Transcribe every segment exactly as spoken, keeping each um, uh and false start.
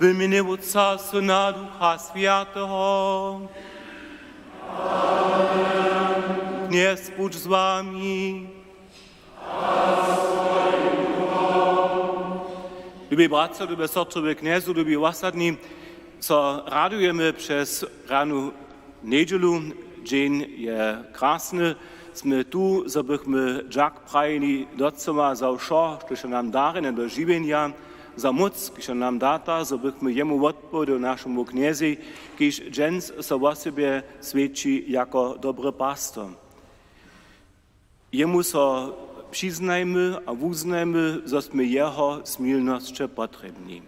W mjenje Wótca, Syna, Ducha Swjateho. Knjez budź z wami. Lubi bratřa, lube sotry w Knjezu, lubi wosadni, so radujemy přez rjanu njedźelu. Dźeń je krasny. Smy tu, zo bychmy dźak prajili docyła za wšo, štož je nam darjene do žiwjenja, za móc, kiž je nam data, zo bychmy jemu wotpowědali, našemu Knjezej, kiž dźens so wosebje swědči jako dobry pastor. Jemu so přiznajmy a wuznajmy, zo smy jeho smilnosće potrjebni.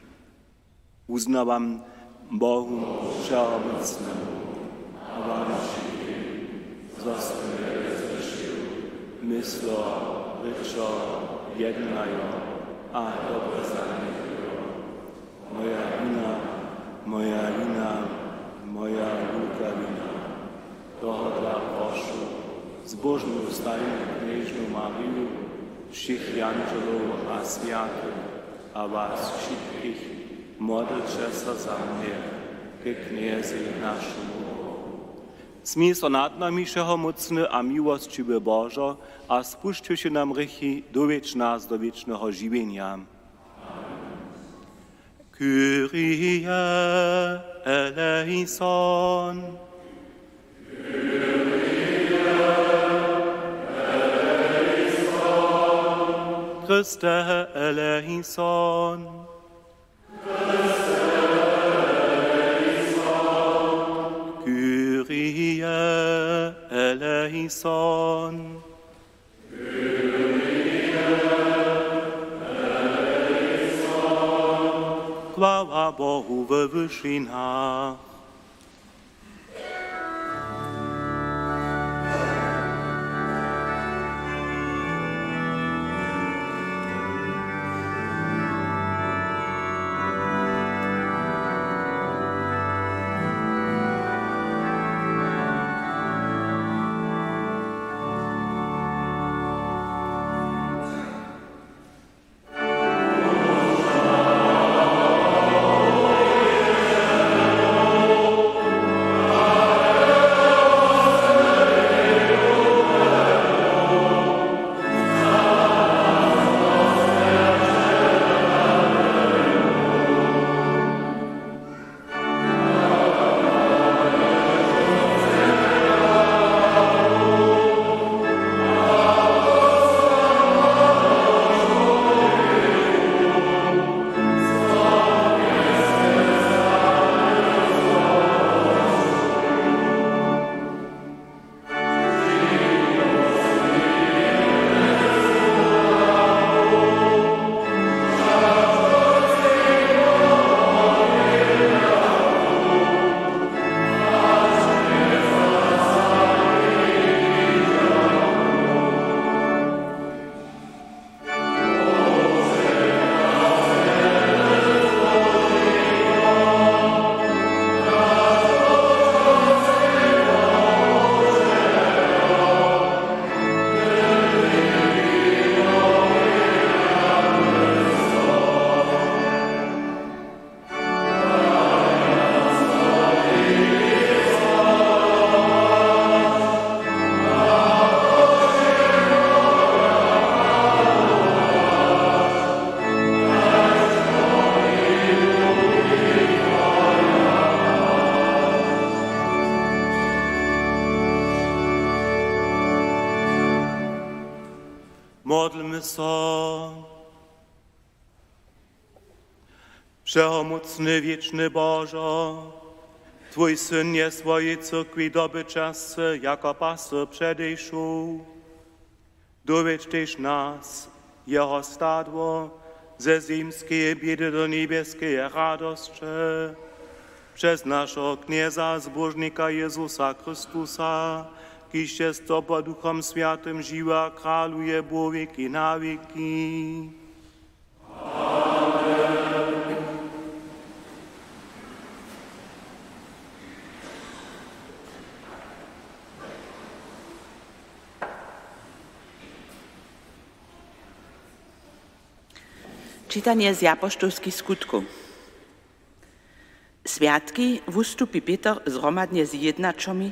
Wuznawam Bohu Wšehomócnemu a wam wšitkim, zo smy wjele zhrěšił, myslo, rěčo, jednajo a dobre zanjechujo. Moja wina, moja wina, moja wulka wina. Tohodla prošu zbóžnu stajnu knježnu Mariju, wšěch jandźelow a swjatych a was wšitkich, modlće so za mnje ke Knjezej našemu Bohu. Smil so nad nami, wšehomócny a miłosćiwy Božo, a spušćiwši nam hrěchi, dowjedź nas do wěčneho žiwjenja. Kyrie eleison. Christe eleison. Kyrie eleison. Chwała Bohu we wyšinach. Modlmy so. Wšehomócny, wěčny Božo, twój Syn je swojej cyrkwi dobyćerce jako pastyr předejšoł. Dowjedź tež nas, jeho stadło, ze zymskeje bědy do njebjeskeje radosće, přez našeho Knjeza a Zbóžnika Jězusa Chrystusa, kiž je z tobu a Duchom Swjatym žiwy a kraluje Bóh wěki na wěki. Čitanje z Apoštołskich Skutkow. Swjatki wustupi Pětr zhromadnje z jědnaćomi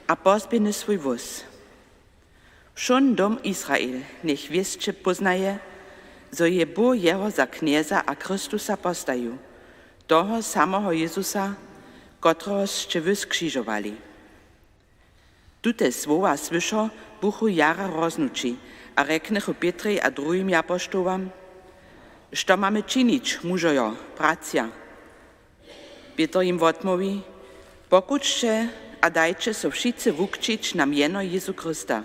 a pozběhny swój wóz. Wšón dom Israel njech wěsće póznaje, zo je Bóh jeho za Knjeza a Chrystusa postajił, toho samoho Jezusa, kotrehož sće wy skřižowali. Tute słowa słyšo, buchu jara roznući a rjeknychu Pětrej a druhim japoštołam: Što mamy činić, mužojo, bratřa? Pětr jim wotmołwi: Pokućće a dajće so wšitcy wukřćić na mjeno Jězu Chrysta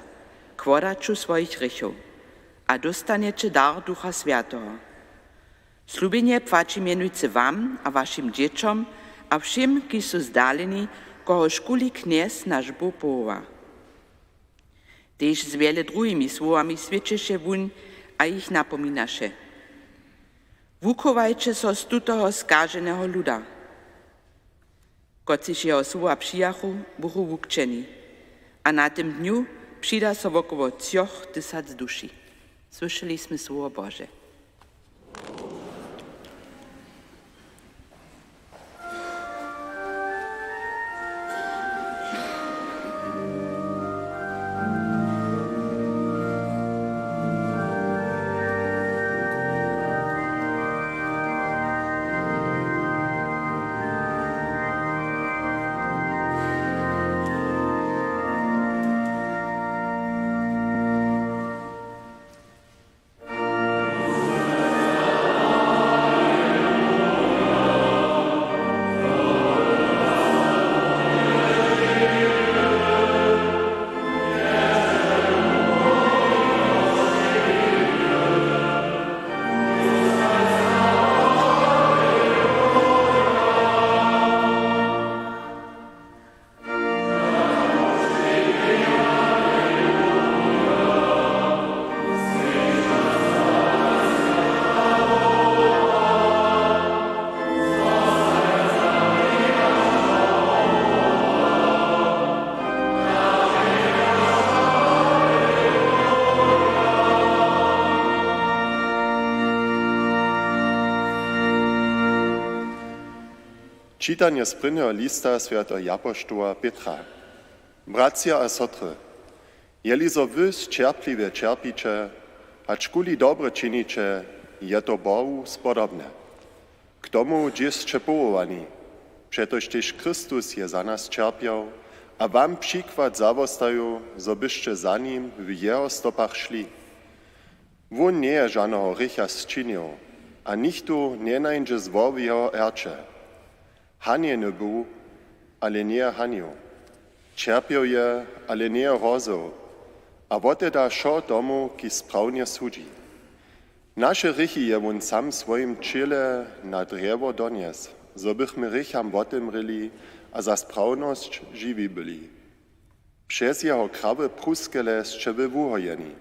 k wodaću swojich hrěchow, a dóstanjeće dar Ducha Swjateho. Slubjenje płaći mjenujcy wam a wašim dźěćom a wšěm, kiž su zdaleni, kohožkuli Knjez naš Bóh powoła. Tež z wjele druhimi słowami swědčeše wón a jich napominaše: Wuchowajće so z tutoho skaženeho luda. Kotřiž jeho słowa přijachu, buchu wukřćeni. A na tym dnju přida so wokoło třoch tysac duši. Słyšeli smy słowo Bože. Čitanje z prěnjeho lista swjateho japoštoła Pětra. Bratřa a sotry, jeli zo wy sćerpliwje ćerpiće, hačkuli dobre činiće, je to Bohu spodobne. K tomu dźěsće powołani, přetož tež Chrystus je za nas ćerpjał a wam přikład zawostajił, zo byšće za nim w jeho stopach šli. Wón njeje žaneho hrěcha sčinił a nichtó njenańdźe zło w jeho herće. Hanjeny był, ale njeje hanił. Ćerpjeł je, ale njeje hrozył. A woteda wšo tomu, kiž sprawnje sudźi. Naše hrěchi je wón sam w swojim ćěle na drjewo donjesł, zo bychmy hrěcham wotymrěli a za sprawnosć žiwi byli. Přez jeho krawe pruskele sće wy wuhojeni,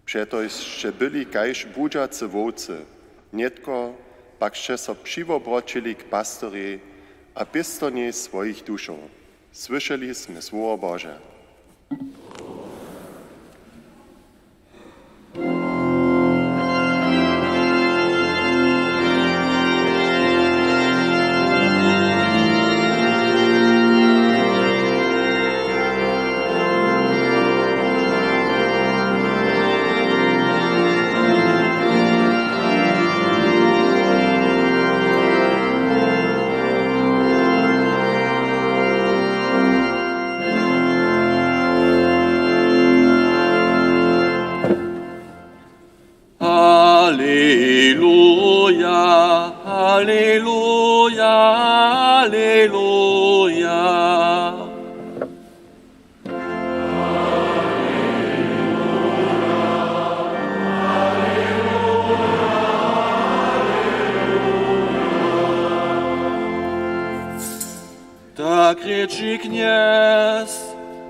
přetož sće byli kaž budźacy wowcy, nětko pak sće so přiwobroćili k pastorjej a pěstornjej swojich dušow. Słyšeli smy słowo Bože. Aleluja, aleluja, aleluja. Tak rěči Knjez: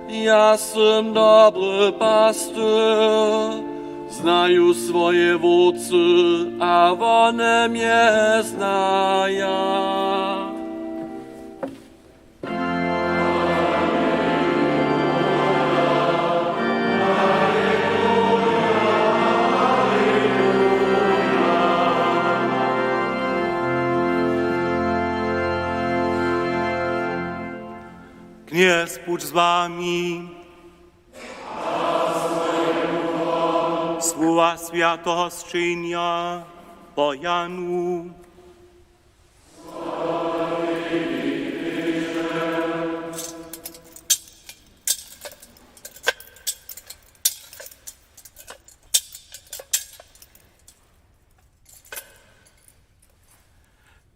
Ja sym dobry pastyr, znaju swoje wowcy a wone mje znaja. Knjez budź z wami. Słowa swjateho sćenja po Janu.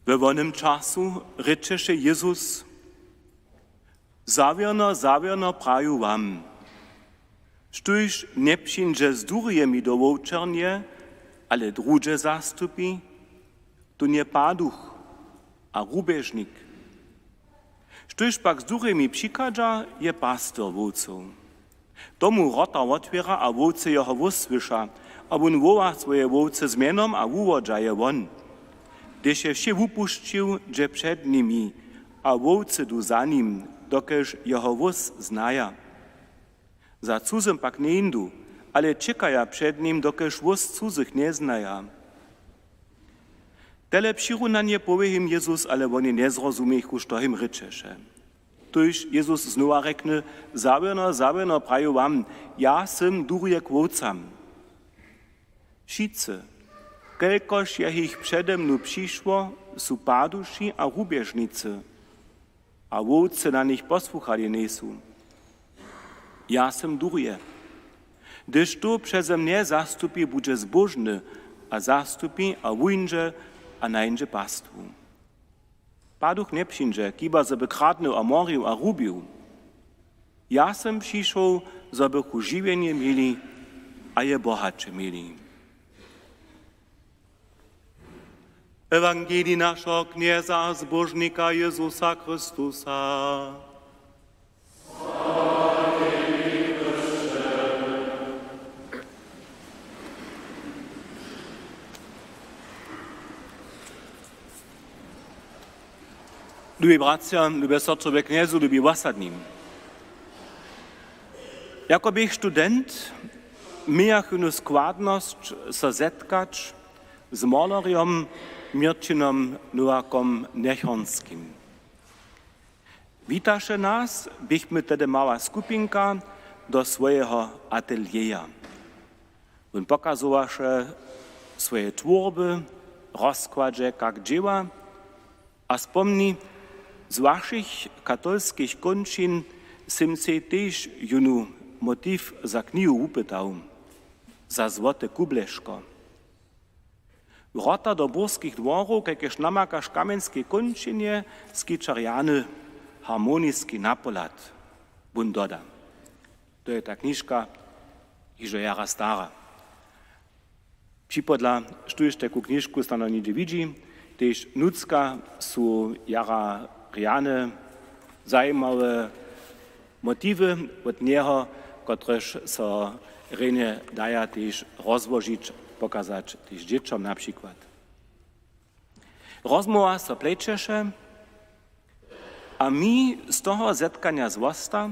We wonym času rěčeše Jezus: Zawěrno, zawěrno praju wam, štóž njepřińdźe z durjemi do wowčernje, ale druhdźe zastupi, tón je paduch a rubježnik. Štóž pak z durjemi přichadźa, je pastyr wowcow. Tomu wrota wotwěra a wowcy jeho hłós słyša, a wón woła swoje wowce z mjenom a wuwodźa je won. Hdyž je wšě wupušćił, dźe před nimi, a wowcy du za nim, dokelž jeho hłós znaja. Za cuzymi pak njejdu, ale ćěkaja před nim, dokelž hłós cuzyich njeznaja. Tele přirunanje powě jim Jezus, ale woni njezrozumjechu, što jim rěčeše. Tuž Jezus znowa rjekny: Zawěrno, zawěrno praju wam, ja sym durjek wowcam. Wšitcy, kelkož je jich přede mnu přišło, su paduši a rubježnicy, a wowcy na nich posłuchali njejsu. Ja sym durje. Hdyž to přeze mnje zastupi, budźe zbóžny a zastupi a wuńdźe a nańdźe pastwu. Paduch njepřińdźe, hiba zo by kradnył a morił a rubił. Ja sym přišoł, zo bychu žiwjenje měli a je bohaće měli. Ewangelij našeho Knjeza a Zbóžnika Jezusa Chrystusa. Lubi bratřa, lube sotry we Knjezu, lubi wosadni. Jako běch student, mějach jónu składnosć so zetkać z molerjom Měrćinom Nowakom Njechornskim. Witaše nas, běchmy tehdy mała skupinka, do swojeho atelieja. Wón pokazowaše swoje twórby, rozkładźe, kak dźěła, a spomni: Z wašich katolskich kónčin sym sej tež jónu motiw za knihu wupytał, za złote kubleško. Wrota do burskich dworow, kajkež namakaš w Kamjenskej kónčinje, skića rjany harmoniski napohlad. Wón doda: To je ta knižka, hižo jara stara. Připodla, štóž tajku knižku snano něhdźe widźi, tež nutřka su jara rjane zajimawe motiwy wot njeho, kotrež so rjenje daja tež rozłožić, pokazać tež dźěćom na přikład. Rozmołwa so plećeše a mi z toho zetkanja zwosta,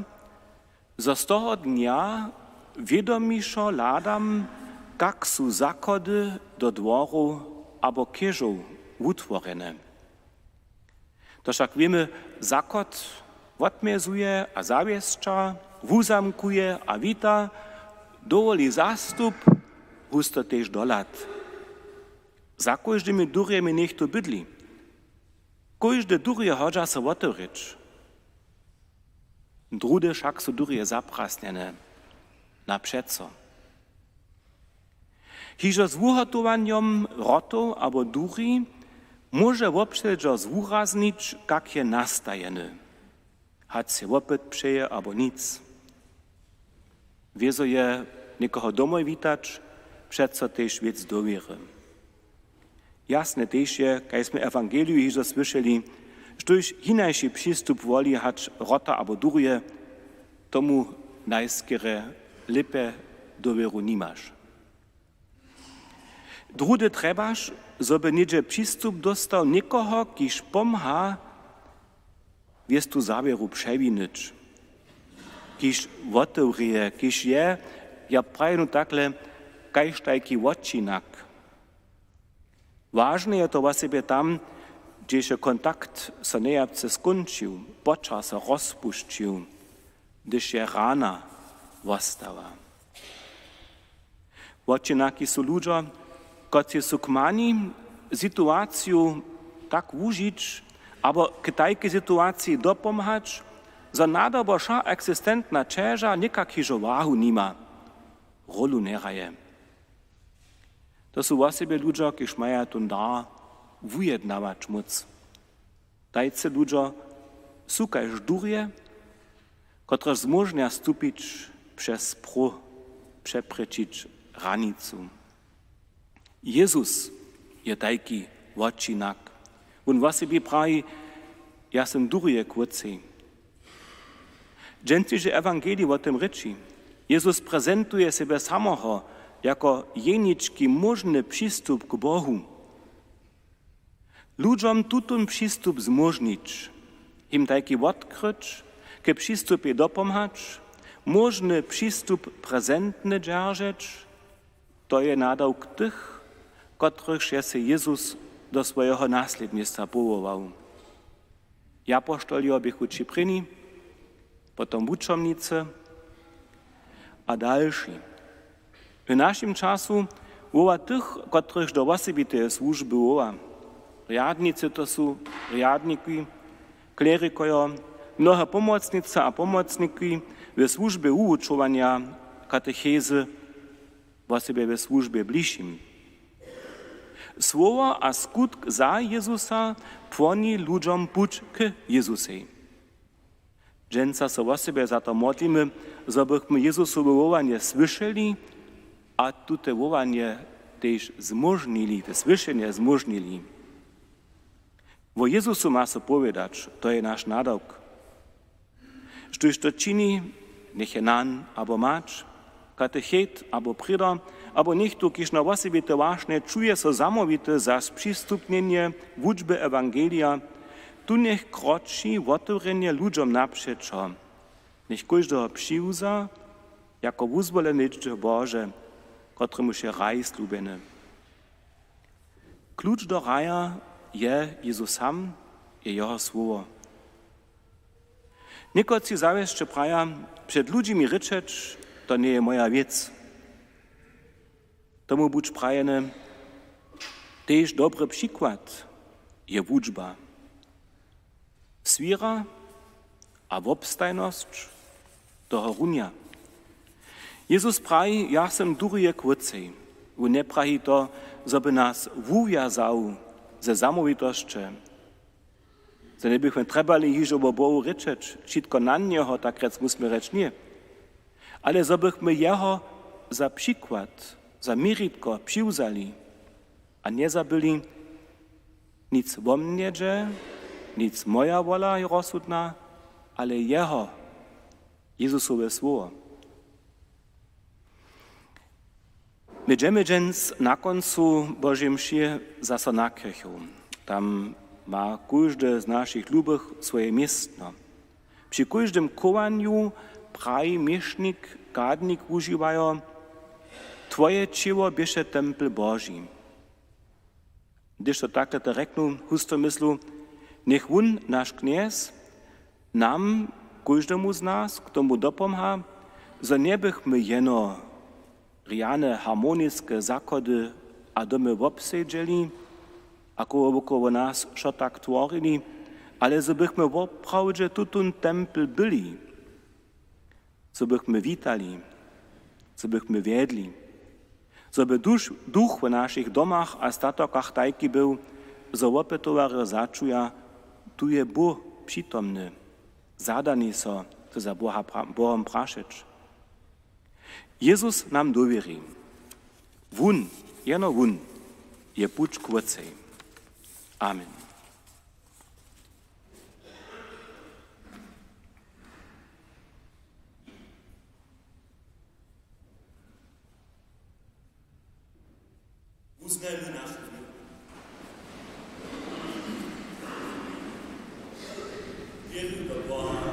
zo z toho dnja wědomišo hladam, kak su zachody do dworow abo chěžow wutworjene. To wšak wěmy, zachod wotmjezuje a zawěsća, wuzamkuje a wita, dowoli zastup, husto tež dohlad. Za kóždymi durjemi něchtó bydli. Kóžde durje hodźa so wotewrěć. Druhdy wšak su durje zaprasnjene na přeco. Hižo z wuhotowanjom wrotow abo duri móže wobšedźo zwuraznić, kak je nastajeny, hač sej wopyt přeje abo nic. Wězo je někoho domoj witać přeco tež wěc dowěry. Jasne tež je, kaž smy w ewangeliju hižo słyšeli, štóž hinaši přistup woli hač wrota abo durje, tomu najskerje lěpje dowěru nimaš. Druhdy trjebaš, zo by něhdźe přistup dóstał někoho, kiž pomha wěstu zawěru přewinyć, kiž wotewrěje, kiž je, ja prajenu takle, kaž tajki wočinak. Wažne je to wosebje tam, Hdźež je kontakt so njejapce skónčił, počaso rozpušćił, hdyž je rana wostała. Wočinaki su ludźo, kotřiž su kmani situaciju tak wužić abo k tajkej situaciji dopomhać, zo nadobo wša eksistentna ćeža někak hižo wahu nima, rólu njehraje. To su wosebje ludźo, kiž maja tón dar wujednawać móc. Tajce ludźo su kaž durje, kotrež zmóžnja stupić přez próh, přeprěčić hranicu. Jezus je tajki wočinak. Wón wosebje praji: „Ja sym durje k wócej.“ Dźensniši ewangelij wo tym rěči. Jezus prezentuje sebe samoho jako jenički móžny přistup k Bohu. Ludźom tutón přistup zmóžnić, jim tajki wotkryć, k přistupej dopomhać, móžny přistup prezentnje dźeržeć, to je nadawk tych, kotrychž je sej Jezus do swojeho naslědnistwa powołał. Japoštoljo běchu tři prěni, potom wučomnicy a dalši. W našim času woła tych, kotrychž do wosebiteje słužby woła. Rjadnicy to su rjadniki, klerikojo, mnohe pomocnice a pomocniki w słužbje wuwučowanja, katechezy, wosebje w słužbje bližšim. Słowo a skutk za Jezusa płoni ludźom puć k Jezusej. Dźensa so wosebje za to modlimy, zo bychmy Jezusowe wołanje słyšeli a tute wołanje tež zmóžnili, te słyšenje zmóžnili. Wo Jezusu ma so powědać, to je naš nadawk. Štóž to čini, njech je nan abo mać, katechet abo prěda, abo něchtó, kiž na wosebite wašnje čuje so zamołwity za spřistupnjenje wučby ewangelija, tu njech kroči wotewrjenje ludźom napřećo. Njech kóždeho přiwza jako wuzwolene dźěćo Bože, kotremuž je raj slubjeny. Kluč do raja je Jezus sam, je jeho słowo. Někotři zawěsće praja: „Před ludźimi rěčeć, to njeje moja wěc.“ Tomu budź prajene: „Tež dobry přikład je wučba.“ Swěra a wobstajnosć toho runja. Jezus praji: „Ja sym durje k wócej.“ Wón njepraji to, zo by nas wuwjazał ze zamołwitosće, zo njebychmy trjebali hižo wo Bohu rěčeć, wšitko na njeho, tak rjec, musmy rjec, ně. Ale zo bychmy jeho za přikład, za měritko přiwzali a njezabyli: „Nic wo mnje dźe, nic moja wola je rozsudna, ale jeho, Jezusowe słowo.“ My dźemy dźens na kóncu Božej mši zaso na kěrchu. Tam ma kóždy z našich lubych swoje městno. Při kóždym chowanju praji měšnik, kadnik wužiwajo: „Twoje ćěło běše tempel Boži.“ Hdyž to takle te rjeknu, husto myslu, njech wón, naš Knjez, nam, kóždemu z nas, k tomu dopomha, zo njebychmy jeno rjane harmoniske zachody a domy wobsedźeli a koło wokoło nas wšo tak tworili, ale zo bychmy woprawdźe tutón tempel byli, zo bychmy witali, zo bychmy wjedli, zo by duš-, duch w našich domach a statokach tajki był, zo wopytowarjo začuja: „Tu je Bóh přitomny, zadani so, so za Boha pra-, Bohom prašeć.“ Jezus nam dowěri. Wón, jeno wón je puć k wócej. Amen. Wuznajmy našu wěru. Wěrju do Boha.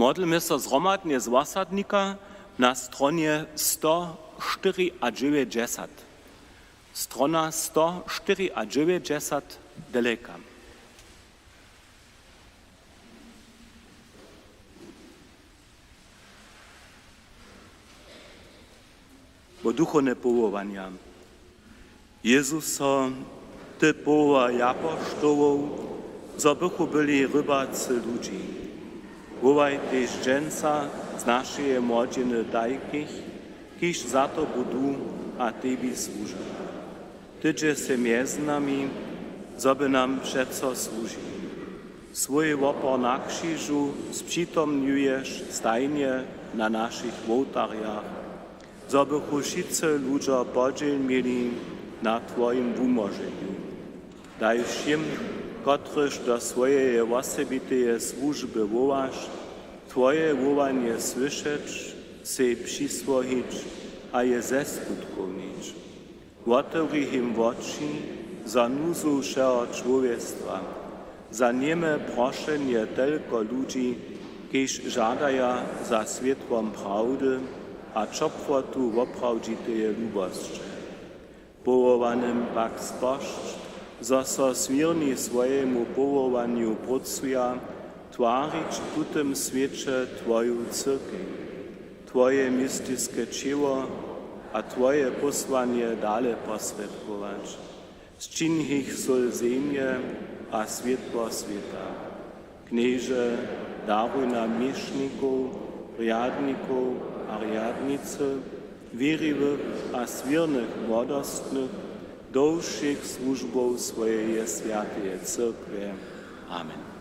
Modlmy so zhromadnje z wosadnika na stronje sto štyriadźewjećdźesat. Strona sto štyriadźewjećdźesat, daleka. Wo duchowne powołanja. Jezuso, ty powołaj apoštołow, zo bychu byli rybacy ludźi. Wołaj tež dźensa z našeje młodźiny tajkich, kiž za to budu a tebi słuža. Ty dźe sej mjez nami, zo by nam přeco słužili. Swój wopor na křižu spřitomnjuješ stajnje na našich wołtarjach, zo bychu wšitcy ludźo podźěl měli na twojim wumóženju. Daj wšěm, kotrychž do swojeje wosebiteje słužby wołaš, twoje wołanje słyšeć, sej přiswojić a je zeskutkownić. Wotewri jim woči za nuzu wšeho čłowjestwa, za něme prošenje telko ludźi, kiž žadaja za swětłom prawdy a ćopłotu woprawdźiteje lubosće. Powołanym pak spožč, zo so swěrni swojemu powołanju prócuja, twarić w tutym swěće twoju cyrkej, twoje mistiske ćěło a twoje pósłanje dale posrědkować. Sčin jich sól zemje a swětło swěta. Knježe, daruj nam měšnikow, rjadnikow a rjadnicy, wěriwych a swěrnych młodostnych, do wšěch słužbow swojeje swjateje cyrkwje. Amen.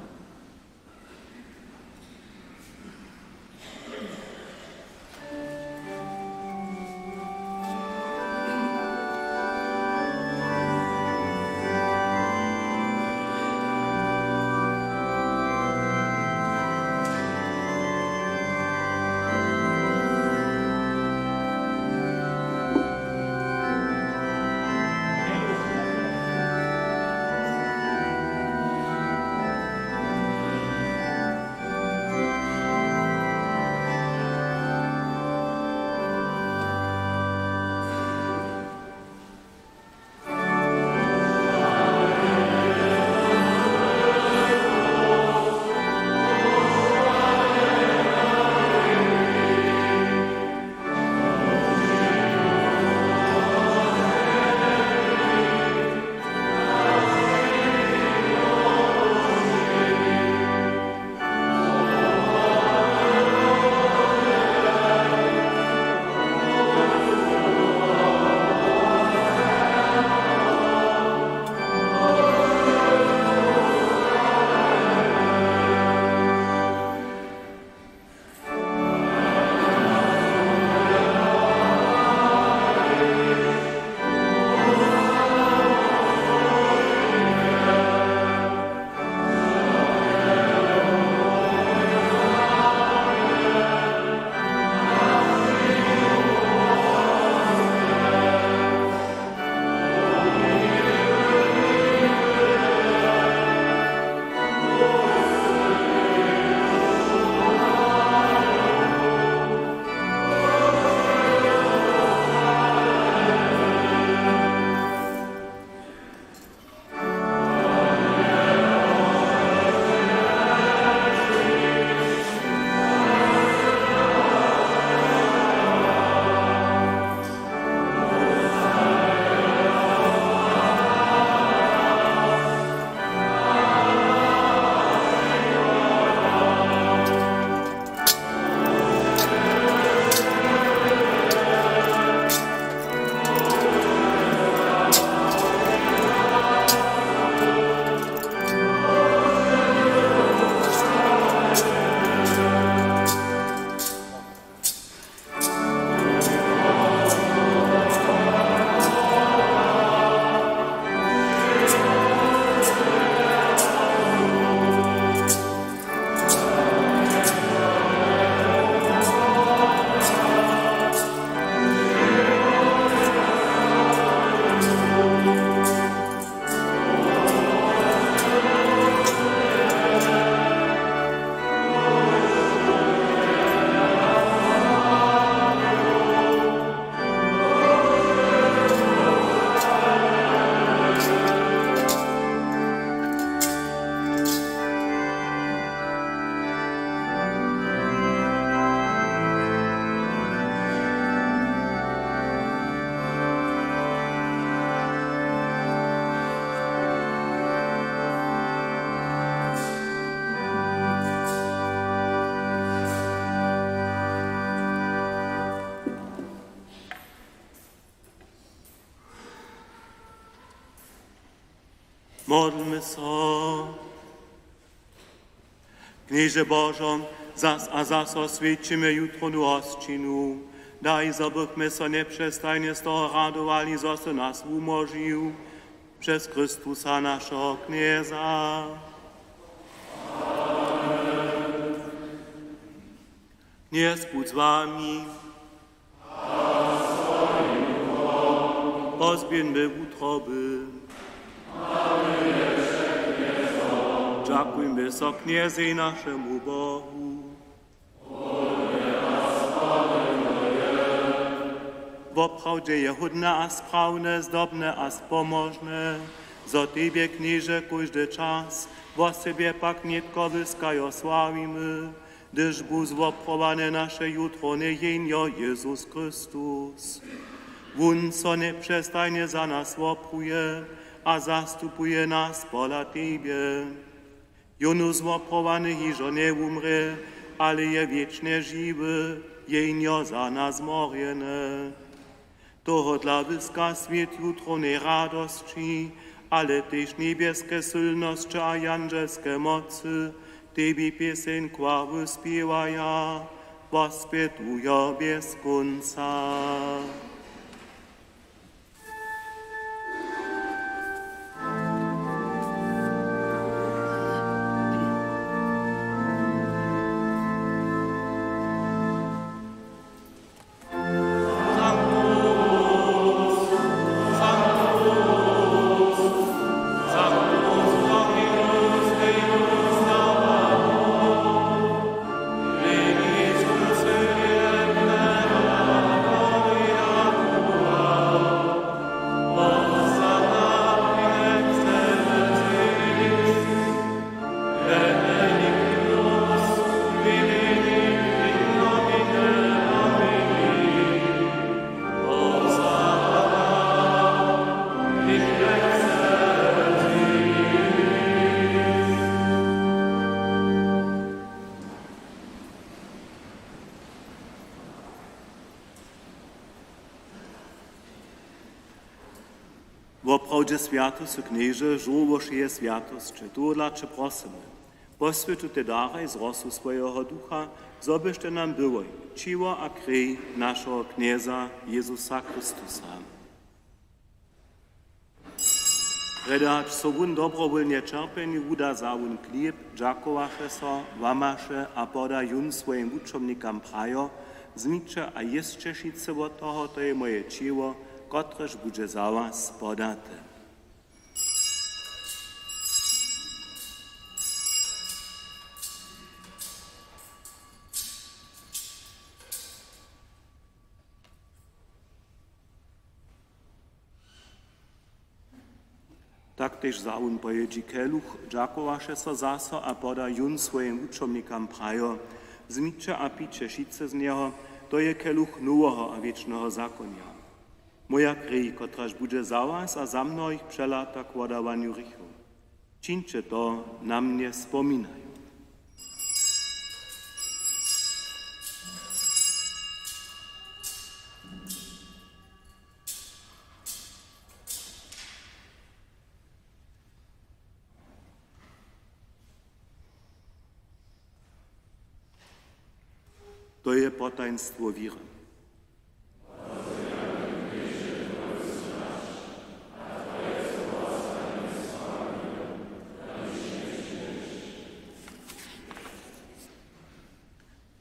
Modlmy so. Knježe Božo, zas a zaso swjećimy jutrownu hosćinu. Daj, zo bychmy so njepřestajnje z toho radowali, zo sy nas wumóžił přez Chrystusa, našeho Knjeza. Knjez budź z wami. Pozběhńmy wutroby. Dźakujmy so Knjezej, našemu Bohu. Woprawdźe je hódne a sprawne, zdobne a spomožne, zo tebje, Knježe, kóždy čas, wosebje pak nětko wyskajo sławimy, hdyž bu zwoprawjane naše jutrowne jeńjo Jezus Chrystus. Wón so njepřestajnje za nas wopruje a zastupuje nas pola tebje. Jónu zwoprawjany hižo njewumrě, ale je wěčnje žiwy, jeńjo za nas zmorjeny. Tohodla wyska swět jutrownej radosći, ale tež njebjeske sylnosće a jandźelske mocy tebi pěseń chwały spěwaja, wospjetujo bjez kónca. Woprawdźe swjaty sy, Knježe, žórło wšeje swjatosće. Tohodla će prosymy, poswjeć tutej daraj z rosu swojeho Ducha, zo byštej nam byłoj ćěło a krej našeho Knjeza Jezusa Chrystusa. Prjedy hač so wón dobrowólnje ćerpjenju wuda, wza wón chlěb, dźakowaše so, łamaše a poda jón swojim wučomnikam, prajo: Wzmiće a jěsće wšitcy wot toho, to je moje ćěło, kotrež budźe za was podate. Tak tež wza wón po jědźi keluch, dźakowaše so zaso a poda jón swojim wučomnikam, prajo: Wzmiće a pijće wšitcy z njeho, to je keluch noweho a wěčneho zakonja. Moja krej, kotraž budźe za was a za mnohich přelata k wodawanju hrěchow. Čińće to na mnje spominajo. To je potajnstwo wěry.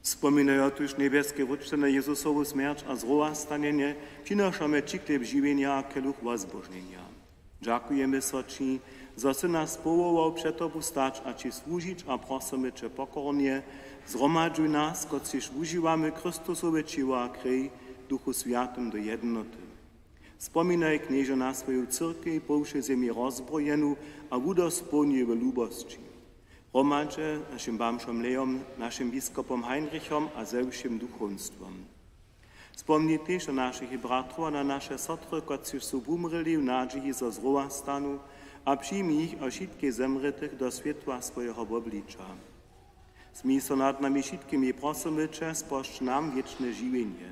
Spominajo tuž njebjeske Wótče na Jezusowu smjerć a zrowastanjenje, přinošamy ći chlěb žiwjenja a keluch wozbožnjenja. Dźakujemy so ći, zo sy nas powołał před tobu stać a ći słužić, a prosymy će pokornje: Zhromadźuj nas, kotřiž wužiwamy Chrystusowe ćěło a krej, w Duchu Swjatym do jednoty. Spominaj, Knježe, na swoju cyrkej po wšej zemi rozbrojenu a wudospołnjuj w lubosći. Hromadźe z našim bamžom Leom, našim biskopom Heinrichom a ze wšěm duchowstwom. Spomni tež na našich bratrow a na naše sotry, kotřiž su wumrěli w nadźiji, zo zrowastanu, a přijmi jich a wšitkich zemrětych do swětła swojeho wobliča. Smil so nad nami wšitkimi, prosymy će, spožč nam wěčne žiwjenje.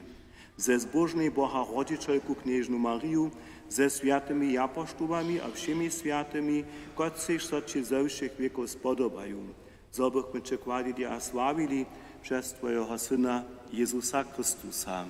Ze zbóžnej Boha rodźićelku knježnu Mariju, ze swjatymi japoštołami a wšěmi swjatymi, kotřiž so ći ze wšěch wěkow spodobaju, zo bychmy će chwalili a sławili přez twojeho Syna Jezusa Chrystusa.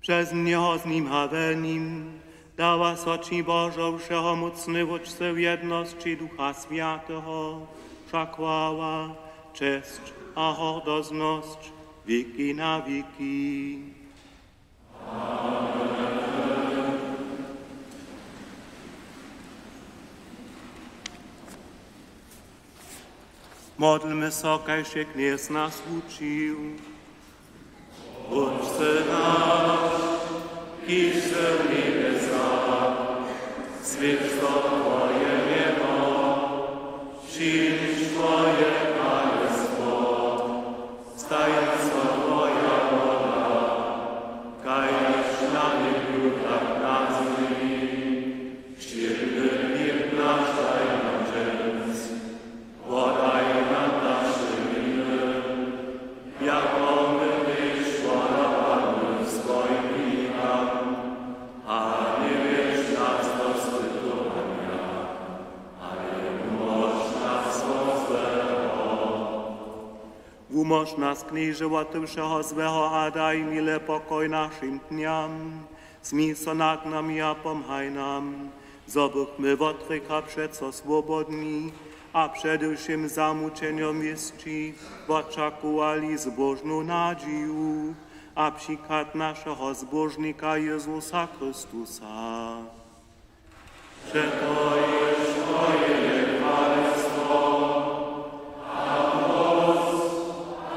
Přez njeho, z nim a w nim dawa so ći, Božo, wšehomócny Wótče, w jednosći Ducha Swjateho wša chwała, česć a hordoznosć wěki na wěki. Modlmy so, kaž je Knjez nas wučił. Wótče naš, kiž sy w njebjesach, swjeć so twoje mjeno, přińdź twoje kralestwo, stań so twoja wola, kaž na njebju, tak na zemi. Wšědny chlěb naš daj nam dźens, wodaj nam naše winy, jako my tež wodawamy swojim winikam, a njewjedź nas do spytowanja, ale wumóž nas wot złeho. Wumóž nas, Knježe, wot wšeho złeho a daj, miły pokoj našim dnjam. Smil so nad nami a pomhaj nam, zo bychmy wot hrěcha přeco swobodni a přede wšěm zamućenjom wěsći wočakowali zbóžnu nadźiju a přichad našeho Zbóžnika Jezusa Chrystusa. Přetož twoje je kralestwo a móc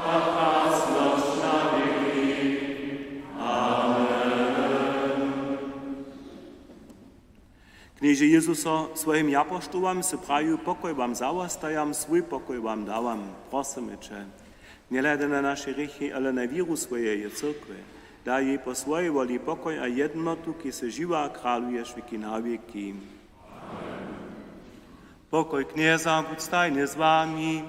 a krasnosć na wěki. Amen. Knježe Jezuso, swojim japoštołam sy prajił: „Pokoj wam zawostajam, swój pokoj wam dawam.” Prosymy će, njehladaj na naše hrěchi, ale na wěru swojeje cyrkwje, daj jej po swojej woli pokoj a jednotu, kiž sy žiwy a kraluješ wěki na wěki. Pokoj Knjeza budź stajnje z wami.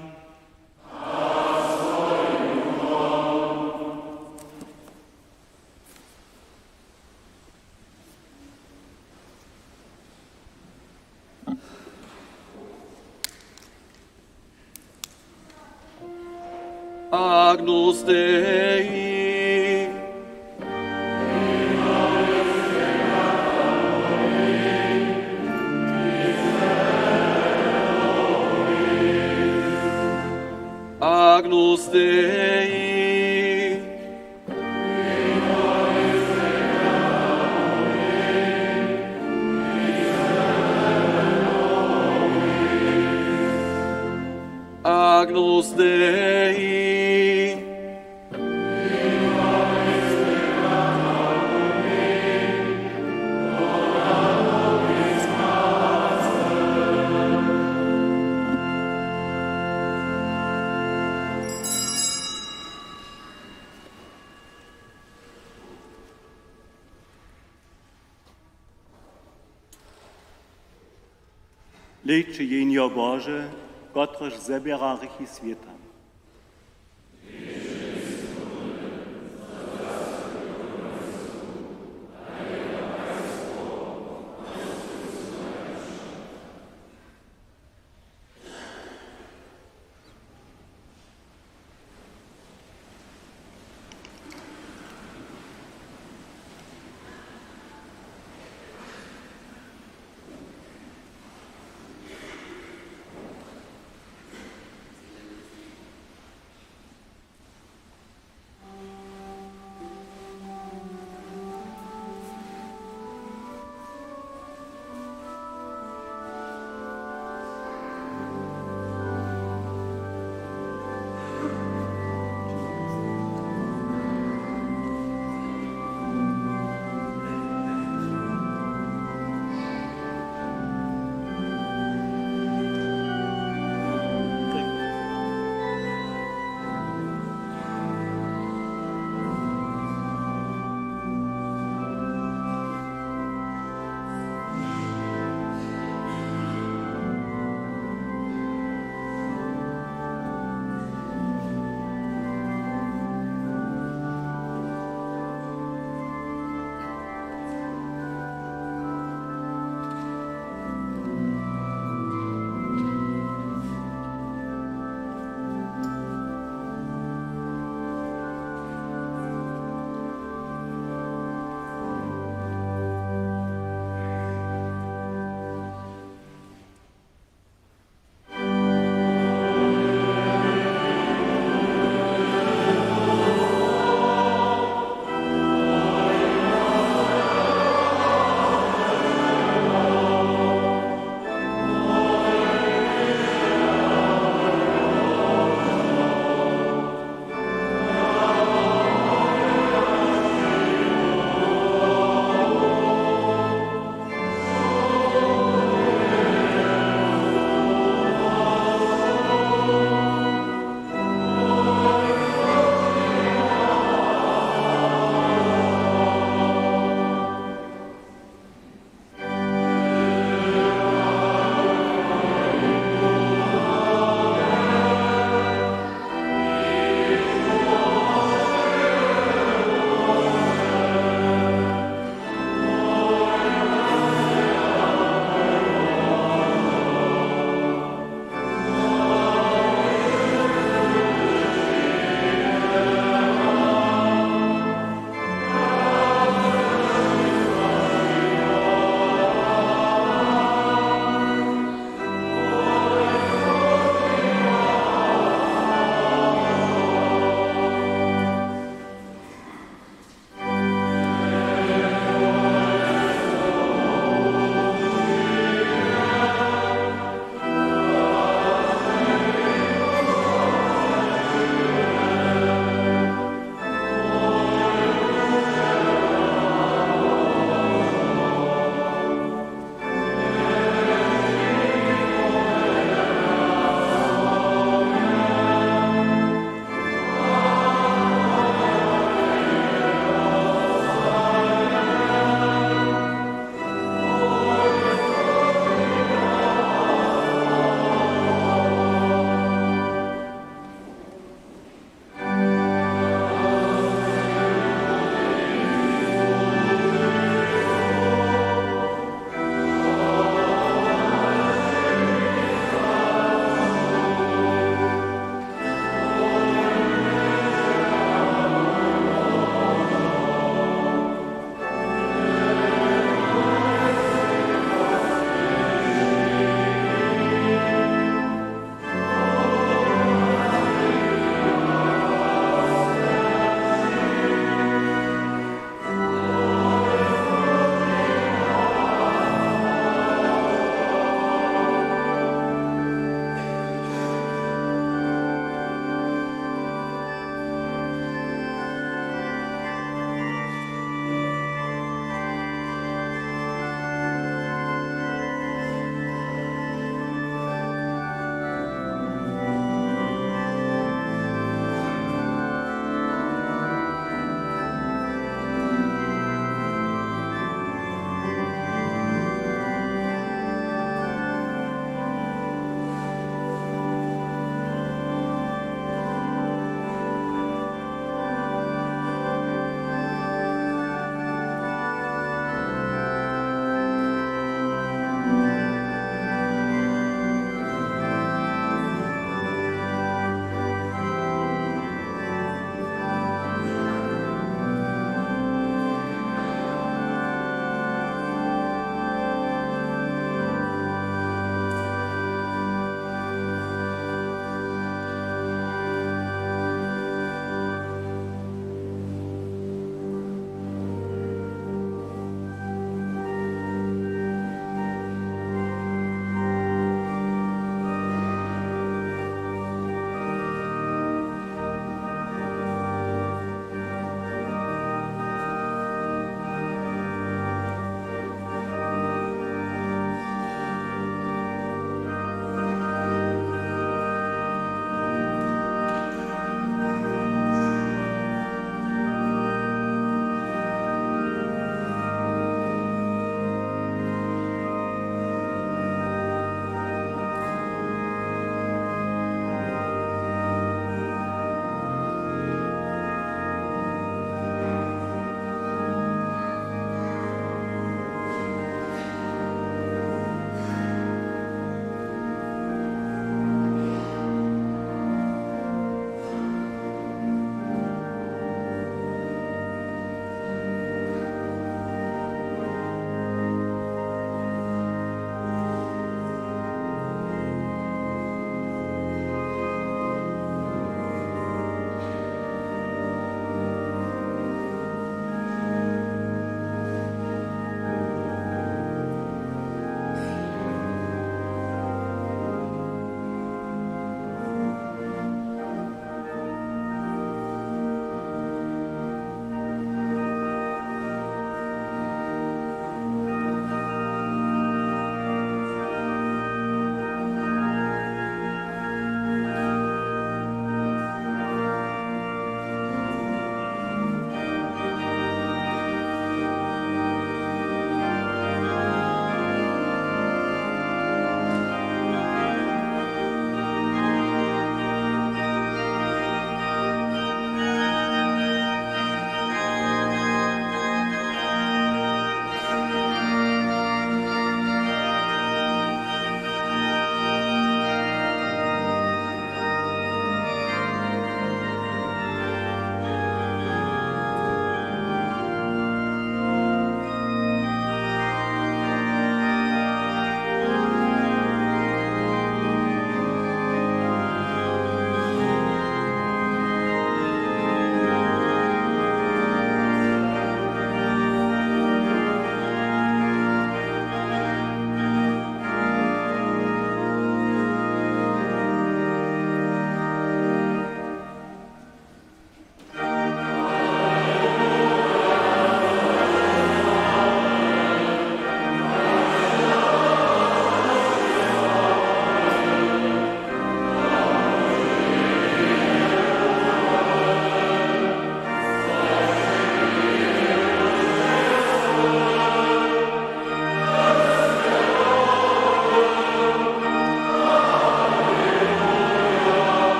Agnus Dei. Agnus Dei. Agnus Dei. Hlejće, Jehnjo Bože, kotrež zběra hrěchi swěta.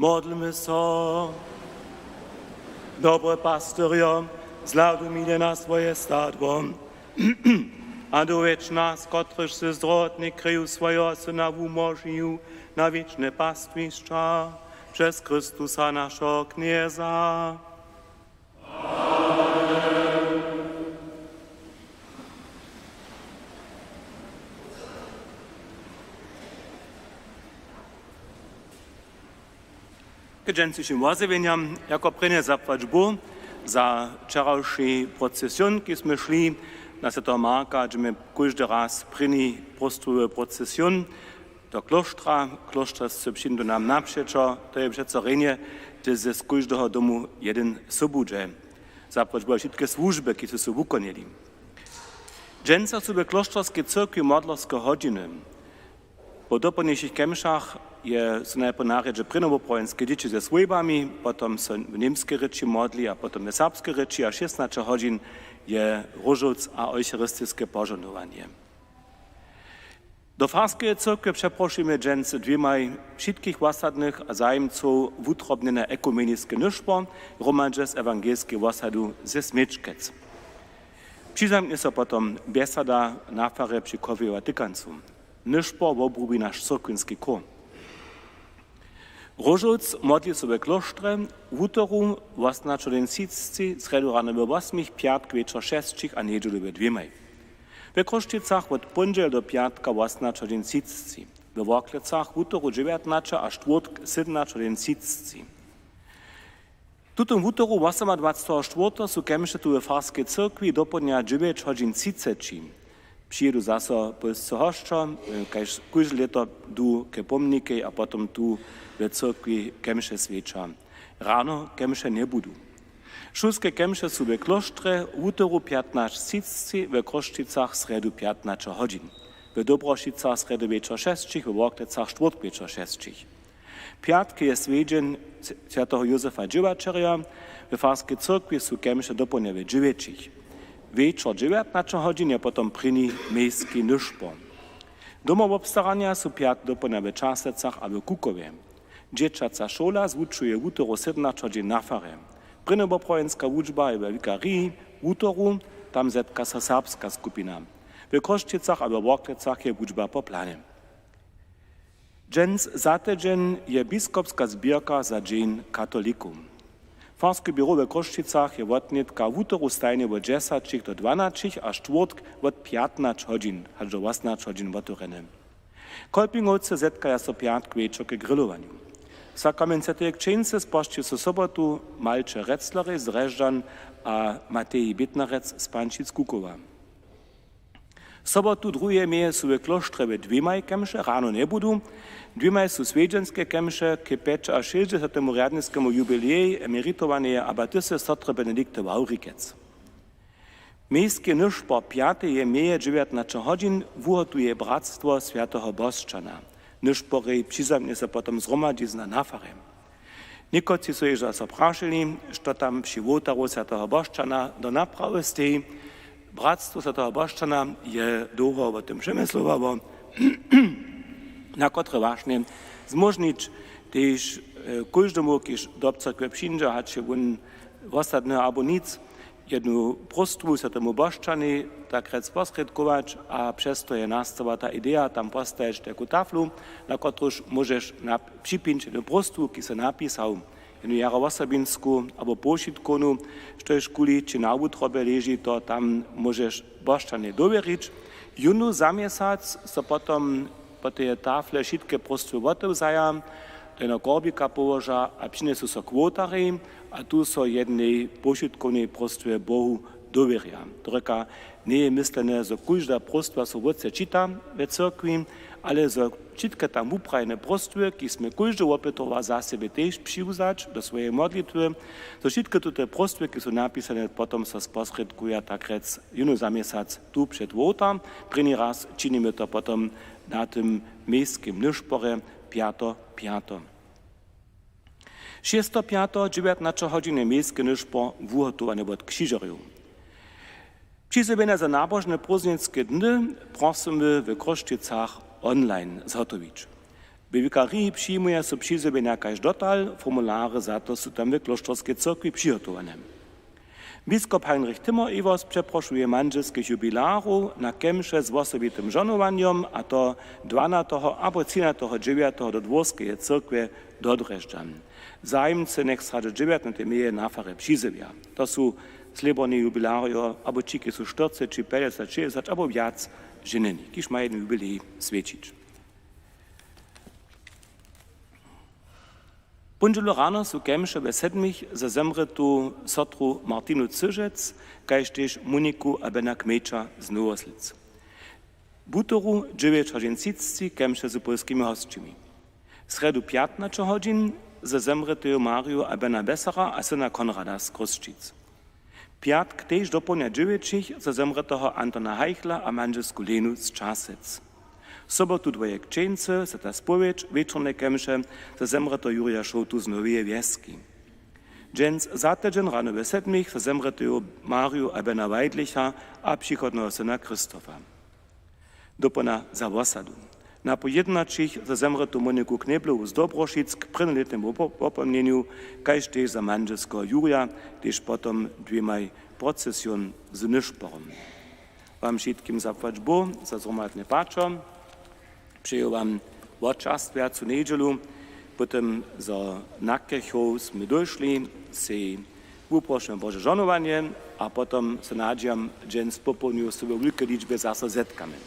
Modlmy so. Dobry pastyrjo, zhladujmile na swoje stadło a dowjedź nas, kotryž sy zdrohotnej křiwu swojeho Syna wumnožił na wěčne pastwišća, přez Chrystusa, našeho Knjeza. K dźensnišim wozjewjenjam. Jako prěnje zapłać Bóh za wčerawši procesion, kiž smy šli na swjateho Marka, hdźe my kóždy raz prěni próstwowy procesion do klóštra. Klóšter sće přińdu nam napřećo, to je přeco rjenje, hdyž z kóždeho domu jedyn sobudźe. Zapłać Bóh wšitke słužby, kiž su so wukonjeli. Dźensa su w klóšterskej cyrkwi modlerske hodźiny. Po dopołdnjejšich kemšach je so najprjedy na rjedźe prěnjowoprawjenske dźěći ze swójbami, potom so w němskej rěči modli a potom w serbskej rěči a šěsnaće hodźin je róžowc a eucharistiske požohnowanje. Do farskeje cyrkwje přeprošujemy dźens dwěmaj wšitkich wosadnych a zajimcow wutrobnjene ekumeniske nyšpor hromadźe z ewangelskej wosadu ze Smječkec. Přizamknje so potom bjesada na farje při chowju a tykancu. Nyšpor wobrubi naš cyrkwinski chór. Róžowc modli so we klóštrje wutoru wosomnaće hodźin třiceći, srjedu rano we wosmich, pjatk wječor šesćich a njedźelu we dwěmaj. We Chrósćicach wot póndźele do pjatka wosomnaće hodźin třiceći, we Worklecach wutoru dźewjatnaće a štwórtk sydomnaće hodźin třiceći. Tutón wutoru wosomadwaceteho štwórteho su kemše tu we farskej cyrkwi dopołdnja dźewjeć hodźin třiceći. Přijědu zaso pólscy hosćo, e, kaž kóžde lěto du ke pomnikej a potom tu we cyrkwi kemše swjeća. Rano kemše njebudu. Šulske kemše su we klóštrje wutoru pjatnaće třiceći, we Chrósćicach srjedu pjatnaće hodźin, we Dobrošicach srjedu wječor šesćich, we Worklecach štwórtk wječor šesćich. Pjatk je swjedźeń swjateho Józefa Dźěłaćerja. We farskej cyrkwi su kemše dopołdnja we dźewjećich. Wječor dźewjatnaće hodźin je potom prěni mějski nyšpor. Domowobstaranja su pjatk dopołdnja we Časlecach a w Kukowje. Dźěćaca šoła zwučuje wutoru sydomnaće hodźin na farje. Prěnjowoprawjenska wučba je we wikariji wutoru, tam zetka so serbska skupina. We Chrósćicach a we Worklecach je wučba po planje. Dźens za tydźeń je biskopska zběrka za Dźeń katolikow. Farske běro we Chrósćicach je wotnětka wutoru stajnje wot dźesaćich do dwanaćich a štwórtk wot pjatnaće hodźin hač do wosomnaće hodźin wotewrjene. Kolpingowcy zetkaja so pjatk wječor k grilowanju. Sakrament swjateje křćeńcy spožči so sobotu Malće Retzlerej z Drježdźan a Mateji Bitnarec z Pančic-Kukowa. Sobotu druheje meje su we klóštrje we dwěmaj kemše, rano njebudu. Dwěmaj su swjedźenske kemše k pjećašěsćdźesatemu rjadniskemu jubilejej emeritowaneje abatisty sotry Benedikty Wawrikec. Mějski nyšpor pjateje meje dźewjatnaće hodźin wuhotuje Bratstwo swjateho Bosćana. Nyšporej přizamknje so potom zhromadźizna na farje. Někotři su hižo so prašili, što tam při wołtaru swjateho Bosćana do naprawy steji. Bratstwo swjateho Bosćana je dołho wo tym přemyslowało, na kotre wašnje zmóžnić tež, e, kóždemu, kiž do cyrkwje přińdźe, hač je wón wosadny abo nic, jednu próstwu swjatemu Bosćanej tak rjec posrědkować a přez to je nastała ta ideja tam postajić tajku taflu, na kotruž móžeš nap-, připinć jednu próstwu, kiž sy napisał, jednu jara wosobinsku abo powšitkownu, štož kuli ći na wutrobje leži, to tam móžeš Bosćanej dowěrić. Jónu za měsac so potom po teje tafle wšitke próstwy wotewzaja, do jedneho korbika połoža a přinjesu so k wołtarjej a tu so jednej powšitkownej próstwje Bohu dowěrja. To rěka, njeje myslene, zo kóžda próstwa so wótře čita we cyrkwi, ale zo wšitke tam wuprajene próstwy, kiž smy kóždy wopytował, za sebje tež přiwzać do swojeje modlitwy, zo wšitke tute próstwy, kiž su napisane, potom so sposrědkuja tak rjec jónu za měsac tu před wołtar. Prěni raz činimy to potom na tym mějskim nyšporje pjato pjato. Šěsto pjato dźewjatnaće hodźiny mějske nyšpor wuhotowany wot křižerjow. Přizjewjenja za nabožne prózdninske dny prosymy w Chrósćicach online zhotowić. We wikariji přijimuje so přizjewjenja kaž dotal, formulary za to su tam w klóšterskej cyrkwi přihotowane. Biskop Heinrich Timmer-Ewers přeprošuje mandźelskich jubilarow na kemše z wosebitym žohnowanjom, a to dwanateho abo třinateho dźewjateho do dworskeje cyrkwje do Drježdźan. Zajimcy njech sradźo dźewjatnate meje na farje přizjewja. To su slěborni jubilarjo abo ći, kiž su štyrceći, pjećdźesat, šěsćdźesat abo wjac ženjeni, kiž maja jedyn jubilej swjećić. Póndźelu rano su kemše we sedmich za zemrětu sotru Martinu Cyžec kaž tež Moniku a Bena Kmejča z Nowoslědz. W wutoru dźewjeć hodźin třiceći kemše z pólskimi hosćimi. Srjedu pjatnaće hodźin za zemrěteju Mariju a Bena Bessera a syna Konrada z Chrósćic. Pjatk tež dopołdnja dźewjećich za zemrěteho Antona Heichla a mandźelsku Lenu z Časec. Sobotu dwoje křćeńcy, swjata spowědź, wječorne kemše za zemrěteho Jurja Šołtu z Noweje Wjeski. Dźens za tydźeń rano we sedmich za zemrěteju Mariju a Bena Weidlicha a přichodneho syna Christofa. Dopołdnja za wosadu. Napoł jědnaćich za zemrětu Moniku Kneblowu z Dobrošic k prěnjolětnemu wop-, wopomnjenju, kaž tež za mandźelskeho Jurja, tež potom dwěmaj procesion z nyšporom. Wam wšitkim zapłać Bóh za zhromadne pačo. Přeju wam wočerstwjacu njedźelu, po tym zo na kěrchow smy dóšli, sej wuprošujemy Bože žohnowanje a potom so nadźijam, dźens popołdnju so we wulkej ličbje zaso zetkamy.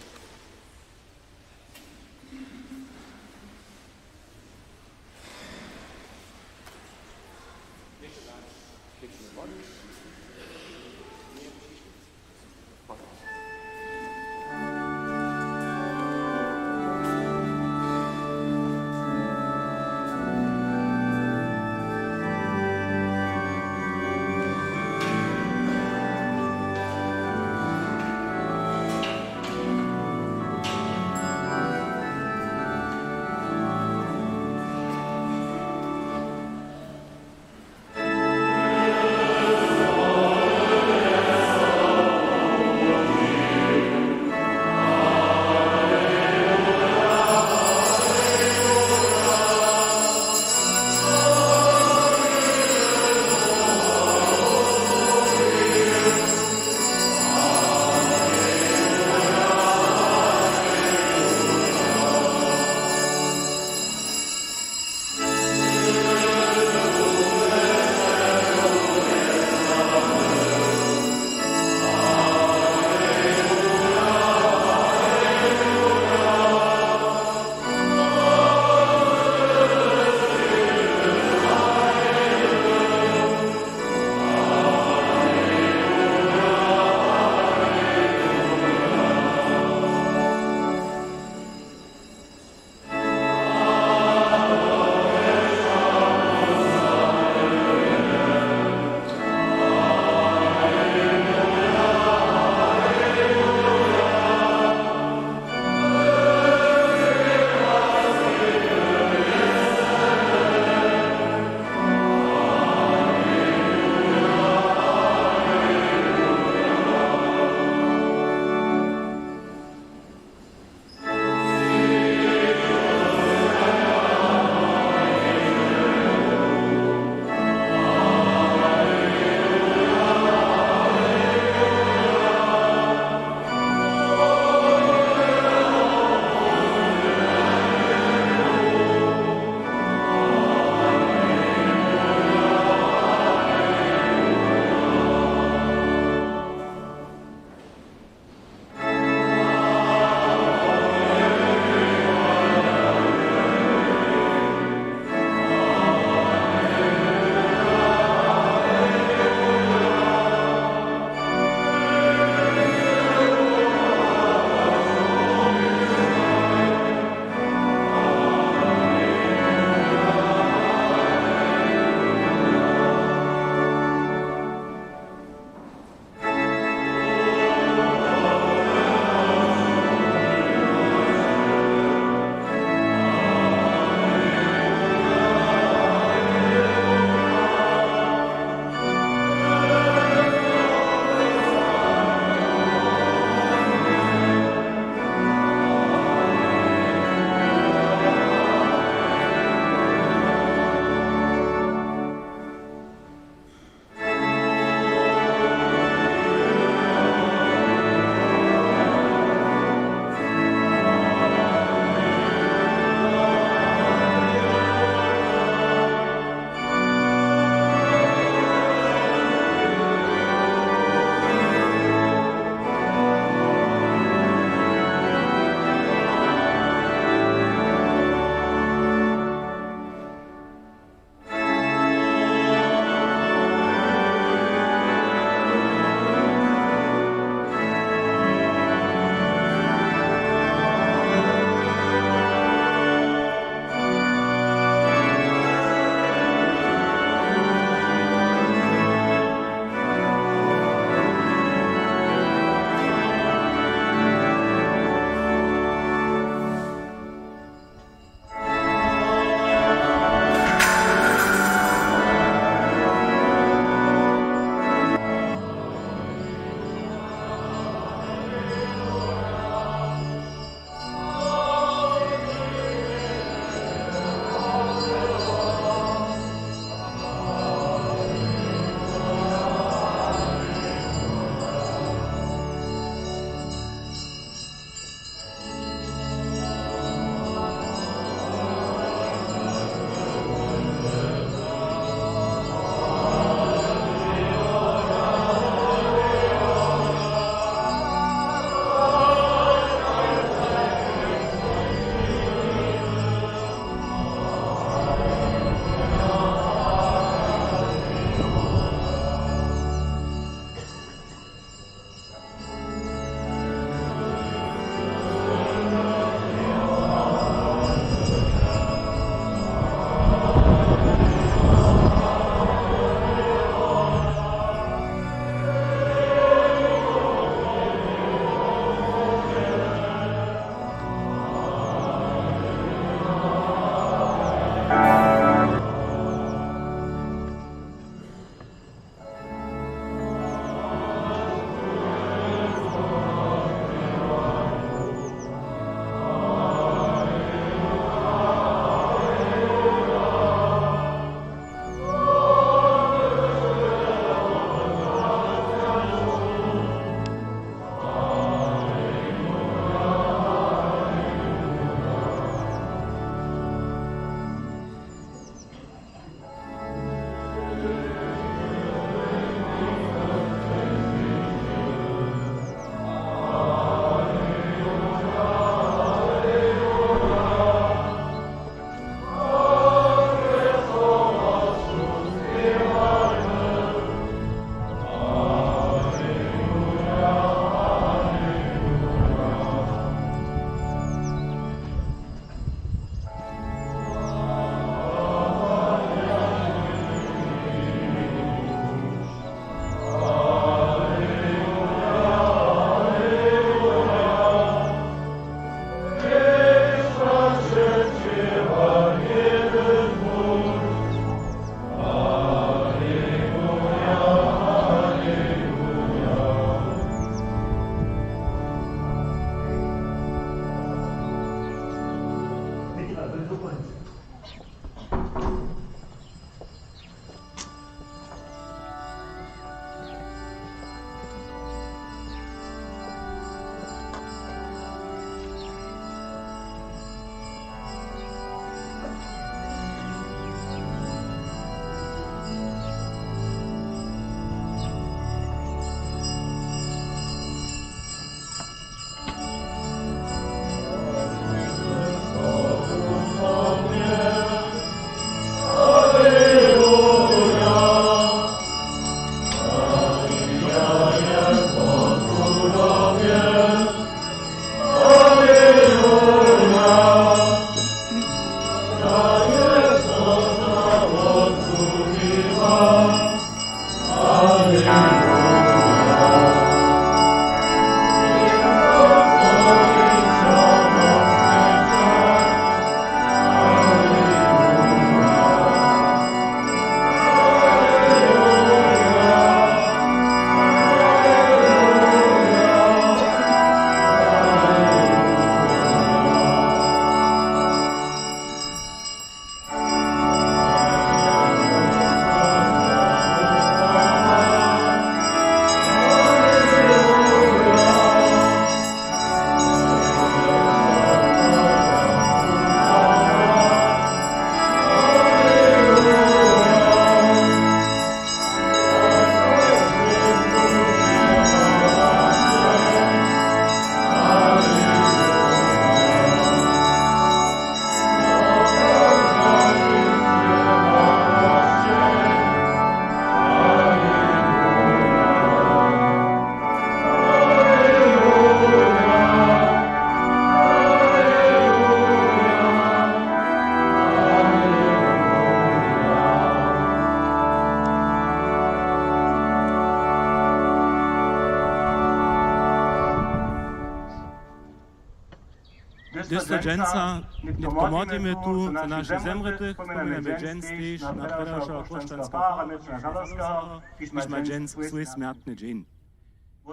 Dźensa nětko modlimy tu za našich zemrětych, pomjenujemy dźens tež na prjewšeho chróšćanskeho fara Měrćina Žaderskeho, kiž ma dźens swój smjertny dźeń.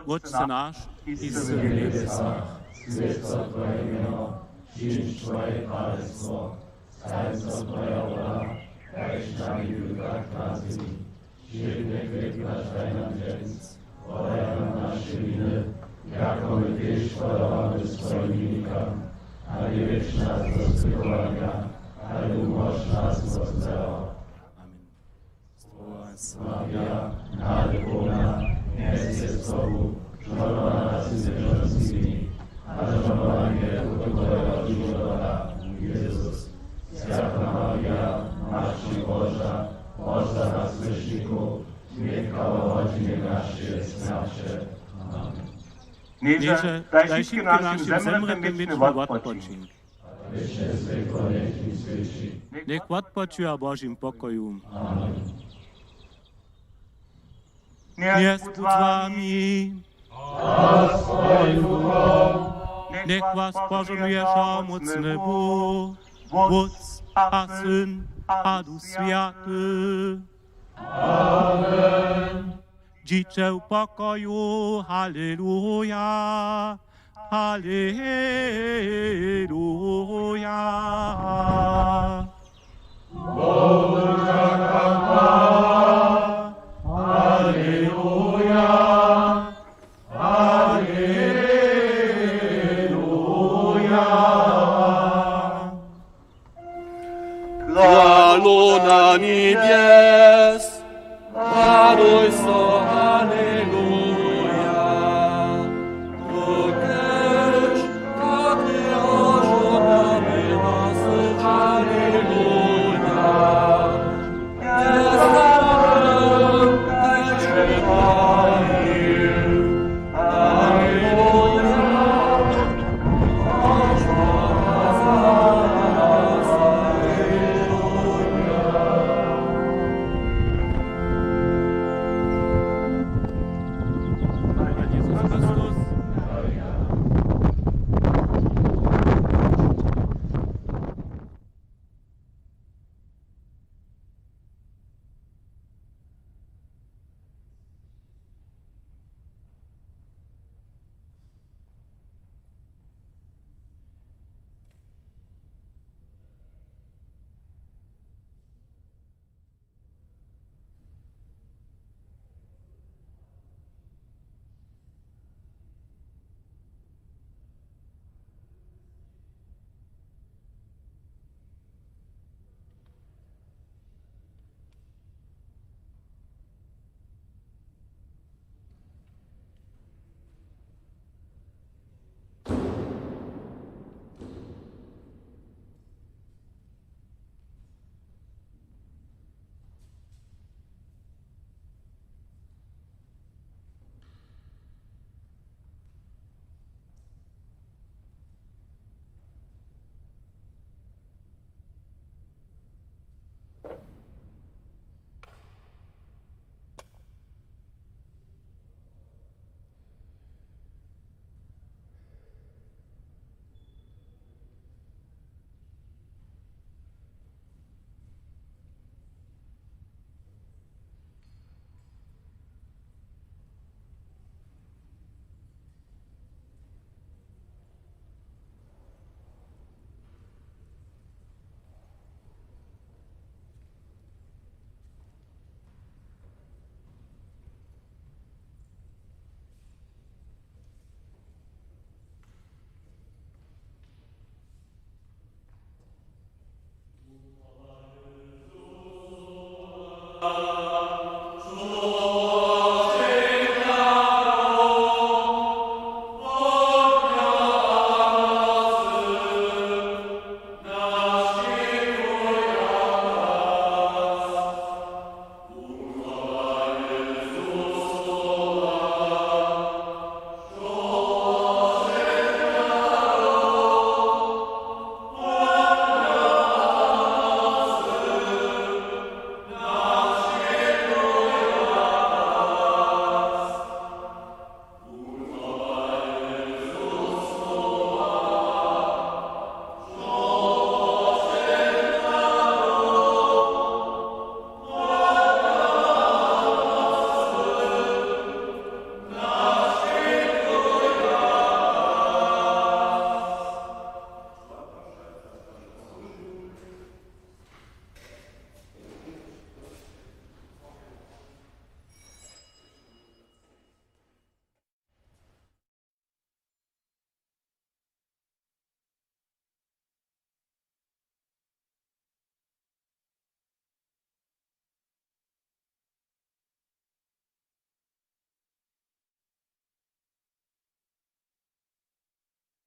Wótče naš, kiž sy w njebjesach, swjeć so twoje mjeno, přińdź twoje kralestwo, stań so twoja wola, kaž na njebju, tak na zemi. Wšědny chlěb naš daj nam dźens, wodaj nam naše winy, jako my tež wodawamy swojim winikam, a njewjedź nas do spytowanja, ale wumóž nas wot złeho. Amen. Zdrowaś sy, Marija, hnady połna, Knjez je z tobu, žohnowana sy mjez žonskimi, a žohnowany je płód twojego žilowota, Jezus. Swjata Marija, Matko Boža, proš za nas hrěšnikow, nětko a w hodźinje našeje smjerće. Amen. Knježe, daj wšitkim našim zemrětym wěčny wotpočink. Njech wotpočuja w Božim pokoju. Knjez budź z wami. Njech was požohnuje wšomócny Bóh, Wótc a Syn a Duch Swjaty. Amen. Dźiće w pokoju, haleluja, haleluja. Bohu dźaka, haleluja, haleluja. Kralo na njebjes, raduj so,